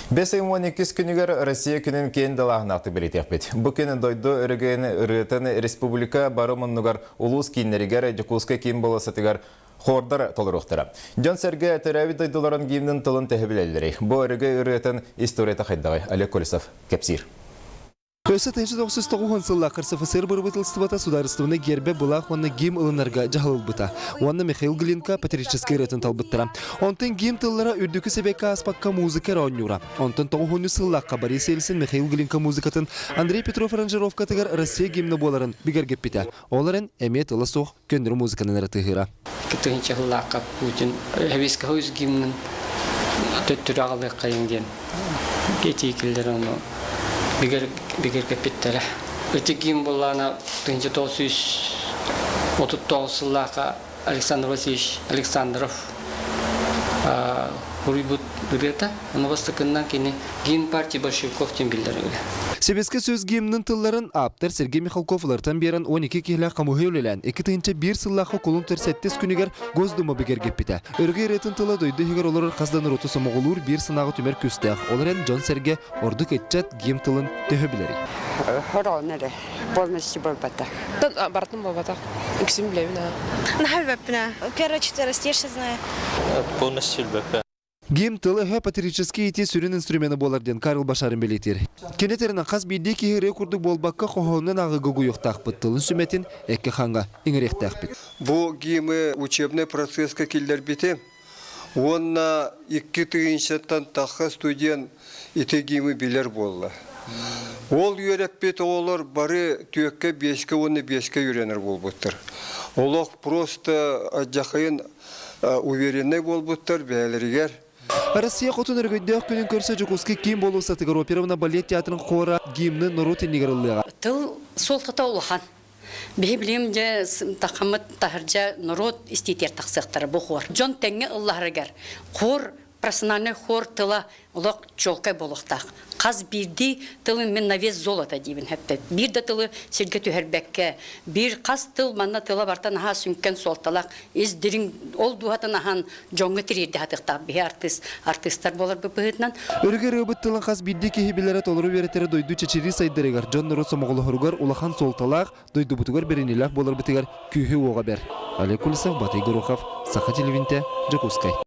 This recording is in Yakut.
Бэс ыйын 12 күнүгэр Россия күнүн киэн далааһынаахтык бэлиэтиэхпит. Бу күн дойду өрөгөйүн ырыатын республика бары муннугар улуус кииннэригэр Дьокуускай киин болуоссатыгар хордар толоруохтара. Дьон-сэргэ төрөөбүт дойдуларын гимнин тылын төһө билэллэрий? Бу өрөгөй ырыатын историята хайдаҕый? Олег Колесов кэпсиир. Өссө 1990 сыллаах РСФСР бырабыыталыстыбата судаарыстыбаннай гиэрбэ былаах уонна гимн ылынарга дьаһал ылбыта уонна Михаил Глинка патриотическай ырыатын талбыттара. Онтон гимн тыллара үрдүкү сэбиэккэ ааспакка музыка эрэ оонньуура. Онтон тоҕуһунньу сыллаахха Борис Ельцин Михаил Глинка музыкатын Андрей Петров аранжировкатыгар Россия гимнэ буоларын бигэргэппитэ. Ол эрэн эмиэ тыла суох көннөрү музыканан эрэ тыаһыыра. Тыһыынча сыллаахха Путин Советский Союз гимнин төттөрү аҕалыаххайын диэн этии киллэрэн ону бигэргэппиттэрэ. Ити гимн буоллаҕына 1939 сыллаахха Александр Васильевич Александров суруйбут ырыата. Ону бастакыннан кини гимн партии большевиков диэн биллэр үлэ. Сэбиэскэй Союз гимнин тылларын ааптар Сергей Михалков уларытан биэрэн 12 киһилээх хамыыһыйа үлэлээн, 2001 сыллаахха кулун сэттис күнүгэр Госдума бигэргэппитэ. Өрөгөй ырыатын тыла дойду иһигэр олорор хас да норуоту сомоҕолуур биир санааҕа түмэр күүстээх, ол эрэн дьон-сэргэ, ордук ыччат гимн тылын төһө билэрий? Хороон эрэ, полностью буолбатах. Барытын буолбатах. Үксүн билэбин аа. Наһаа билбэппин аа. Первое четверостишье знаю. Полностью билбэппин. Гимн тыла-өһө патриотическай иитии сүрүн инструмена буолар диэн Карл Башарин бэлиэтиир. Кини этэринэн хас биирдии киһи ырыа курдук буолбакка хоһоонунан ааҕыыга угуйуохтаахпыт, тылын сүмэтин эккэ-хааҥҥа иҥэриэхтээхпит. Бу гимы учебнай процесска киллэрбитим уонна икки тыһыынчаттан тахса студент ити гимы билэр буолла. Ол үөрэппит оҕолор бары түөккэ, биэскэ уонна биэскэ үөрэнэр буолбуттар. Олох просто алдьархайын увереннай буолбуттар бэйэлэригэр. Россия хотун өрөгөйдөөх күнүн көрсө Дьокуускай киин болуоссатыгар оперовна балет театрын хора гимны норуот иннигэр ыллыаҕа. Тыл суолтата улахан. Биһи билим дьэ тахаммыт таһырдьа норуот истиитигэр тахсыахтара бу хор. Дьон тэҥҥэ ыллаһарыгар хор профессиональный хор тыла олох чуолкай буолуохтаах. Хас биирдии тылын мин на вес золота диибин хэппэт. Биир да тылы сиргэ түһэрбэккэ, биир хас тыл манна тыла барта наһаа сүҥкэн суолталаах, ис дириҥ ол дууһатын аһан дьоҥҥо тириэрдэ сатыахтаах биһи артыыс артыыстар буоларбыт быһыытынан. Өрүгэ ырыабыт тылын хас биирдии киһи билэрэ толору үөрэтэрэ дойду чэчирии сайдарыгар, дьон-норуот сомоҕолоһоругар улахан суолталаах, дойдубутугар бэриниилээх буоларбытыгар күүһү-уоҕу бэр. Олег Кулисов, Батый Горохов, Саха телевидениетэ, Дьокуускай.